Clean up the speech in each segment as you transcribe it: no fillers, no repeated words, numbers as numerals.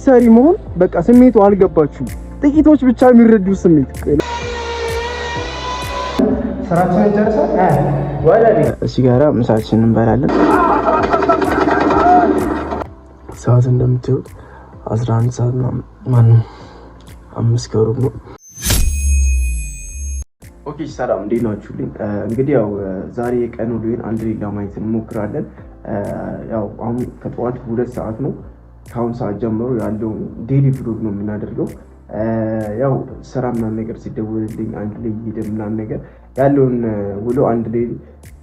ዲሽ ሰሪ መሆን በቃ ስሜቱ አልገባችሁም። ጥቂቶች ብቻ የሚረዱ ስሜት። ስራችንን ጨርሰን ወደ ቤት እዚህ ጋራ ምሳችንን እንበላለን። ሰዓት እንደምታዩት 11 ሰዓት ማነው 5:45 ነው። Okay ሰላም፣ እንዴት ናችሁልኝ? እንግዲህ ያው ዛሬ የቀን ውሎዬን አንድ ላይ ለማየት እንሞክራለን። ያው አሁን ከጠዋት 2 ሰዓት ነው። ከአሁን ሰዓት ጀምሮ ያለውን daily vlog ነው የምናደርገው። ያው ስራ ምናምን ነገር ሲደወልልኝ አንድ ላይ እየሄድን ምናምን ነገር ያለውን ውሎ አንድ ላይ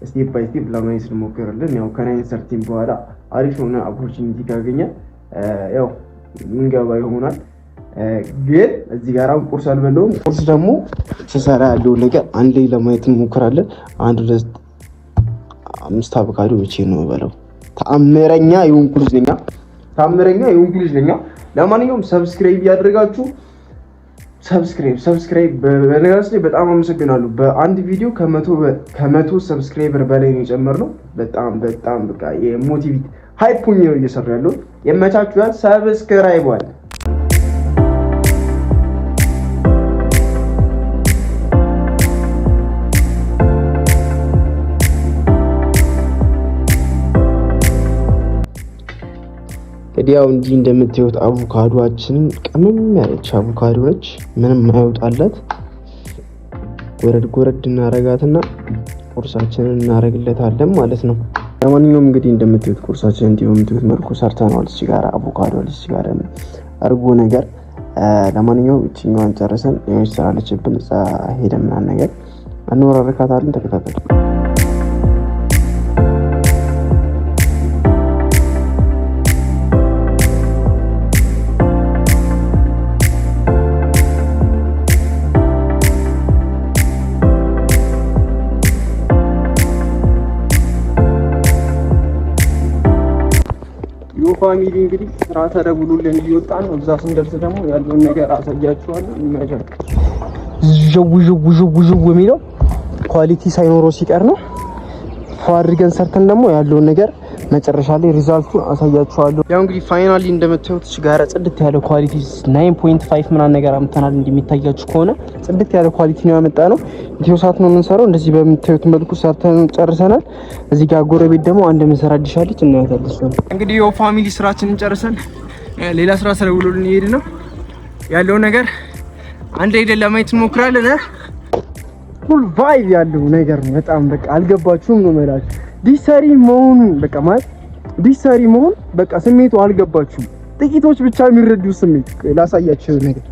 step by step ለማየት እንሞክራለን። ያው ከ 9:30 በኋላ አሪፍ የሆነ opportunity ካገኘ ያው ምንገባ ይሆናል። ግን እዚህ ጋር አሁን ቁርስ አልበላሁም። ቁርስ ደግሞ ስሰራ ያለውን ነገር አንድ ላይ ለማየት እንሞክራለን። አንድ፣ ሁለት፣ አምስት አቮካዶ ብቻ ነው የምበላው። ተአምረኛ የሆንኩ ልጅ ነኝ። ተአምረኛ የሆንኩ ልጅ ነኝ። ለማንኛውም subscribe እያደረጋችሁ፣ subscribe፣ subscribe። በነገራችን ላይ በጣም አመሰግናለሁ። በአንድ ቪዲዮ ከ100 subscriber በላይ ነው የጨመርነው። በጣም በጣም በቃ የ motivate hype ሆኜ ነው እየሰራ ያለው። የመቻችሁ subscribe አለ። እንግዲህ ያው እንዲህ እንደምታዩት አቮካዶችንን ቅመም ያለች አቮካዶ ነች። ምንም አይወጣላት። ጎረድ ጎረድ እናረጋትና ቁርሳችንን እናረግለታለን ማለት ነው። ለማንኛውም እንግዲህ እንደምታዩት ቁርሳችንን እንዲህ በምታዩት መልኩ ሰርተነዋል። እዚህ ጋር አቮካዶ፣ እዚህ ጋር እርጎ ነገር። ለማንኛውም እችኛዋን ጨርሰን የሆነች ስራ አለችብን፣ እዛ ሄደን ምናምን ነገር እንወራረካታለን። ተከታተሉ። Family፣ እንግዲህ ስራ ተደውሎልን እየወጣ ነው። እዛ ስንደርስ ደግሞ ያለውን ነገር አሳያችኋለሁ። ይመቻል። ዥው ዥው ዥው ዥው የሚለው quality ሳይኖረው ሲቀር ነው። ፎ አድርገን ሰርተን ደግሞ ያለውን ነገር መጨረሻ ላይ result ኡን አሳያችኋለሁ። ያው እንግዲህ finally እንደምታዩት ጋር ጽድት ያለ quality 9.5 ምናምን ነገር አምጥተናል። እንደሚታያችሁ ከሆነ ጽድት ያለ quality ነው ያመጣነው። ኢትዮ ሳት ነው የምንሰራው። እንደዚህ በምታዩት መልኩ ሰርተን ጨርሰናል። እዚህ ጋር ጎረቤት ደግሞ አንድ ምንሰራ ዲሻለች እናያታለን። እንግዲህ ያው family ስራችንን ጨርሰን ሌላ ስራ ስለውሎልን እየሄድን ነው። ያለውን ነገር አንድ ሄደን ለማየት እንሞክራለን። Full vibe ያለው ነገር ነው። በጣም በቃ አልገባችሁም ነው የምላችሁ። ዲሽ ሰሪ መሆኑ በቃ ማለት ዲሽ ሰሪ መሆን በቃ ስሜቱ አልገባችሁም። ጥቂቶች ብቻ የሚረዱ ስሜት ላሳያችሁ ነገር።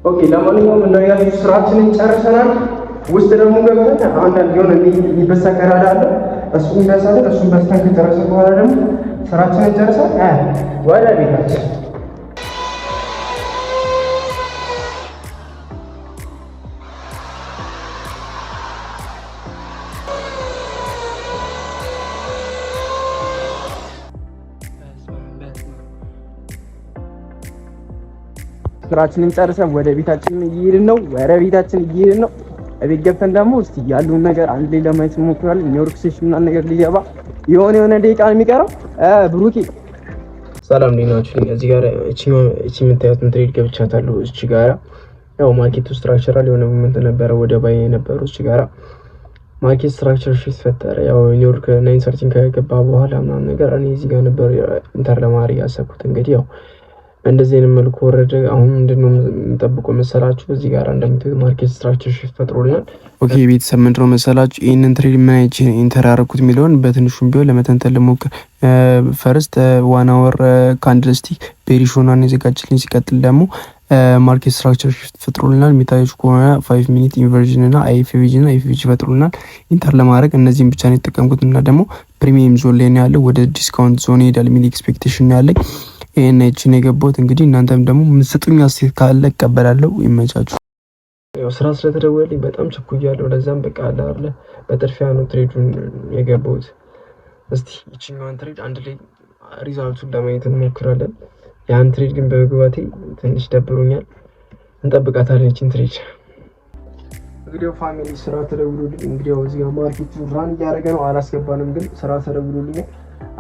Okay፣ ለማንኛውም እንዳያችሁ ስራችንን ጨርሰናል። ውስጥ ደግሞ ገብተን አንዳንድ የሆነ የሚበሳ ቀዳዳ አለ። እሱን እንበሳለን። እሱን በስተን ከጨረስን በኋላ ደግሞ ስራችንን ጨርሰን ወደ ቤታችን። ስራችንን ጨርሰን ወደ ቤታችን እየሄድን ነው። ወደ ቤታችን እየሄድን ነው። እቤት ገብተን ደግሞ እስቲ ያለውን ነገር አንድ ላይ ለማየት እንሞክራለን። ኒውዮርክ session ምናምን ነገር ሊገባ የሆነ የሆነ ደቂቃ ነው የሚቀረው። ብሩኬ ሰላም፣ እንዴት ናችሁ? እዚህ ጋር እቺ የምታዩትን trade ገብቻታለሁ። እቺ ጋራ ያው market ኡ structural የሆነ movement ነበረ ወደ buy የነበረው። እቺ ጋራ market structure shift ፈጠረ። ያው ኒውዮርክ 9:30 ከገባ በኋላ ምናምን ነገር እኔ እዚህ ጋር ነበር enter ለማድረግ ያሰብኩት። እንግዲህ ያው እንደዚህ አይነት መልኩ ወረደ። አሁን ምንድነው የምጠብቀው መሰላችሁ? እዚህ ጋር እንደምታዩት market structure shift ፈጥሮልናል። Okay ቤተሰብ፣ ምንድነው መሰላችሁ ይህንን trade ምን አይቼ enter ያደረኩት የሚለውን በትንሹም ቢሆን ለመተንተን ልሞክር። First 1 hour candlestick bearish ሆኗን የዘጋችልኝ። ሲቀጥል ደግሞ market structure shift ፈጥሮልናል። የሚታያችሁ ከሆነ 5 minute inversion እና IFVG እና FVG ፈጥሮልናል። Enter ለማድረግ እነዚህን ብቻ ነው የተጠቀምኩት እና ደግሞ premium zone ላይ ነው ያለው፣ ወደ discount zone ይሄዳል የሚል expectation ነው ያለኝ። ይሄን አይቼ ነው የገባሁት። እንግዲህ እናንተም ደግሞ የምትሰጡኝ አስተያየት ካለ እቀበላለሁ። ይመቻችሁ። ያው ስራ ስለተደወለልኝ በጣም ቸኩያለሁ። ለዛም በቃ አለ አይደለ በጥድፊያ ነው trade ኡን የገባሁት። እስቲ ይችኛዋን trade አንድ ላይ result ኡን ለማየት እንሞክራለን። ያን trade ግን በመግባቴ ትንሽ ደብሮኛል። እንጠብቃታለን ይችን trade። እንግዲህ family ስራ ተደውሎልኝ እንግዲህ ያው እዚህ ጋር market ኡ run እያደረገ ነው። አላስገባንም ግን ስራ ተደውሎልኛል።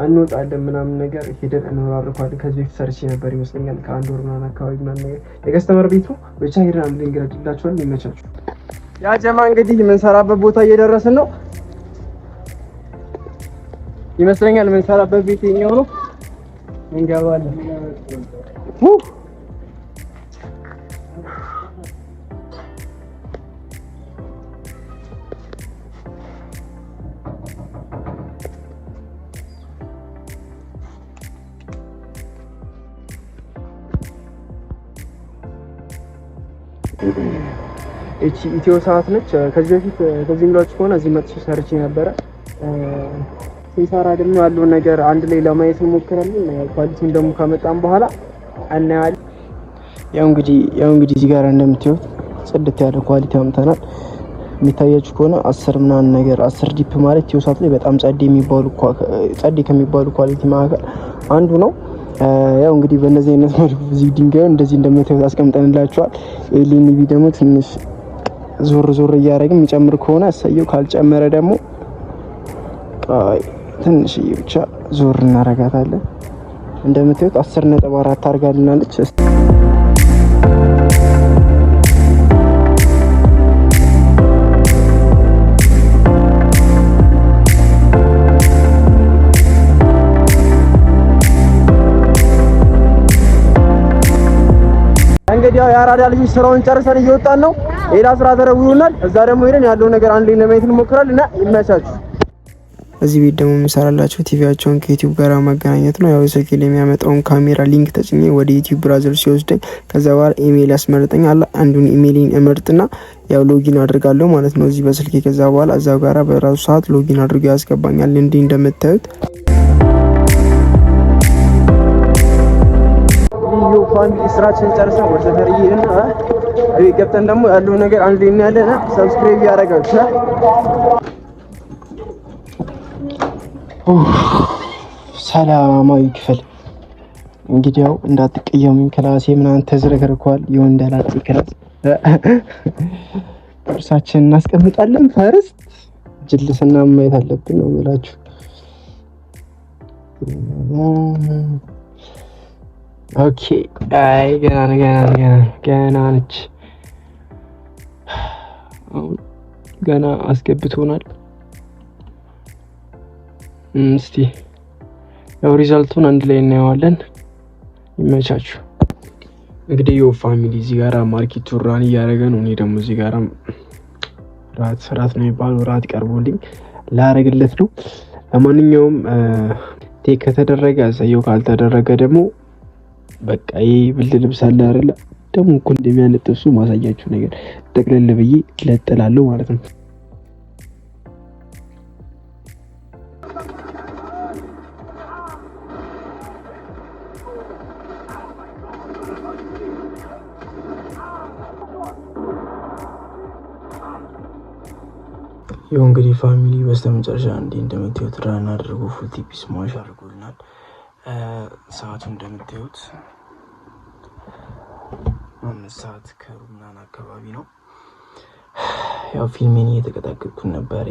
እንወጣለን ምናምን ነገር ሄደን እንወራርኳለን። ከዚህ በፊት ሰርቼ ነበር ይመስለኛል ከአንድ ወር ምናምን አካባቢ ምናምን ነገር የ customer ቤቱ ብቻ ሄደን አንድ ላይ እንገረድላቸዋለን። ይመቻችሁ። ያ ጀማ እንግዲህ የምንሰራበት ቦታ እየደረስን ነው ይመስለኛል። የምንሰራበት ቤት የኛው ነው። እንገባለን። እቺ ኢትዮ ሰዓት ነች። ከዚህ በፊት ከዚህ ብላችሁ ከሆነ እዚህ መጥቼ ሰርቼ ነበረ። ስንሰራ ደግሞ ያለውን ነገር አንድ ላይ ለማየት እንሞክራለን። Quality ውን ደግሞ ከመጣን በኋላ እናያለን። ያው እንግዲህ እዚህ ጋር እንደምታዩት ጽድት ያለ quality አምጥተናል። የሚታያችሁ ከሆነ 10 ምናምን ነገር 10 dip ማለት ኢትዮ ሰዓት ላይ በጣም ጸዴ ከሚባሉ quality መካከል አንዱ ነው። ያው እንግዲህ በእነዚህ አይነት መልኩ እዚህ ድንጋዩን እንደዚህ እንደምታዩት አስቀምጠንላችኋል። LNB ደግሞ ትንሽ ዞር ዞር እያደረግን የሚጨምር ከሆነ አሳየው፣ ካልጨመረ ደግሞ ትንሽዬ ብቻ ዞር እናረጋታለን። እንደምታዩት 10.4 አድርጋልናለች። እንግዲህ ያው የአራዳ ልጆች ስራውን ጨርሰን እየወጣን ነው። ሌላ ስራ ተደውሎናል። እዛ ደግሞ ሄደን ያለው ነገር አንድ ላይ ለማየት እንሞክራለን እና ይመቻችሁ። እዚህ ቤት ደግሞ የምሰራላቸው ቲቪያቸውን ከ YouTube ጋር ማገናኘት ነው። ያው ስልኬ ላይ የሚያመጣውን ካሜራ link ተጭኜ ወደ YouTube browser ሲወስደኝ ከዛ በኋላ ኢሜይል ያስመርጠኛል። አንዱን ኢሜይልን እመርጥና ያው login አድርጋለሁ ማለት ነው እዚህ በስልኬ። ከዛ በኋላ እዛው ጋራ በራሱ ሰዓት login አድርጎ ያስገባኛል። እንዲህ እንደምታዩት yo family ስራችንን ጨርሰን ወደ ሰፈር እየሄድን ነው። እቤት ገብተን ደግሞ ያለው ነገር አንድ ላይ እናያለን። Subscribe ያደረጋችሁ ሰላማዊ ክፍል እንግዲህ ያው እንዳትቀየሙኝ class ኤ ምናምን ተዝረክርኳል። የወንደላጤ class ጥርሳችንን እናስቀምጣለን። First ጅልስና ማየት አለብን ነው የምላችሁ። Okay፣ አይ ገና ገና ገና ገና ነች። አሁን ገና አስገብቶናል። እስቲ ያው result ኡን አንድ ላይ እናየዋለን። ይመቻችሁ። እንግዲህ yo family እዚህ ጋራ market ኡ run እያደረገ ነው። እኔ ደግሞ እዚህ ጋራ ራት ነው የሚባለው ራት ቀርቦልኝ ላረግለት ነው። ለማንኛውም take ከተደረገ ያሳየው፣ ካልተደረገ ደግሞ በቃ ይህ ብርድ ልብስ አለ አይደለ? ደግሞ እኮ እንደሚያነጥሱ ማሳያችሁ ነገር ጠቅለል ብዬ ለጥላለሁ ማለት ነው። ይኸው እንግዲህ family በስተመጨረሻ እንዲህ እንደምታዩት run አድርጎ full TP smash አድርጎልናል። ሰዓቱ እንደምታዩት 5 ሰዓት ከሩብ ምናምን አካባቢ ነው። ያው ፊልሜን እየተቀጣቀጥኩን ነበር።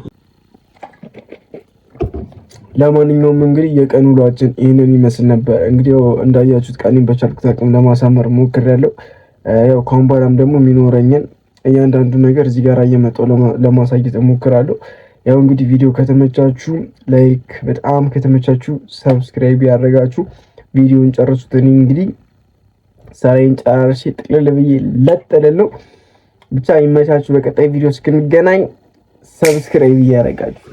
ለማንኛውም እንግዲህ የቀን ውሏችን ይህንን ይመስል ነበር። እንግዲህ ያው እንዳያችሁት ቀኔን በቻልኩት አቅም ለማሳመር ሞክሬያለሁ። ያው ከአሁን በኋላም ደግሞ የሚኖረኝን እያንዳንዱ ነገር እዚህ ጋር እየመጣሁ ለማሳየት እሞክራለሁ። ያው እንግዲህ ቪዲዮ ከተመቻችሁ like፣ በጣም ከተመቻችሁ subscribe ያደረጋችሁ ቪዲዮን ጨርሱት። እኔ እንግዲህ ስራዬን ጨራርሼ ጥቅልል ብዬ ለጠለል ነው። ብቻ ይመቻችሁ። በቀጣይ ቪዲዮ እስክንገናኝ subscribe እያደረጋችሁ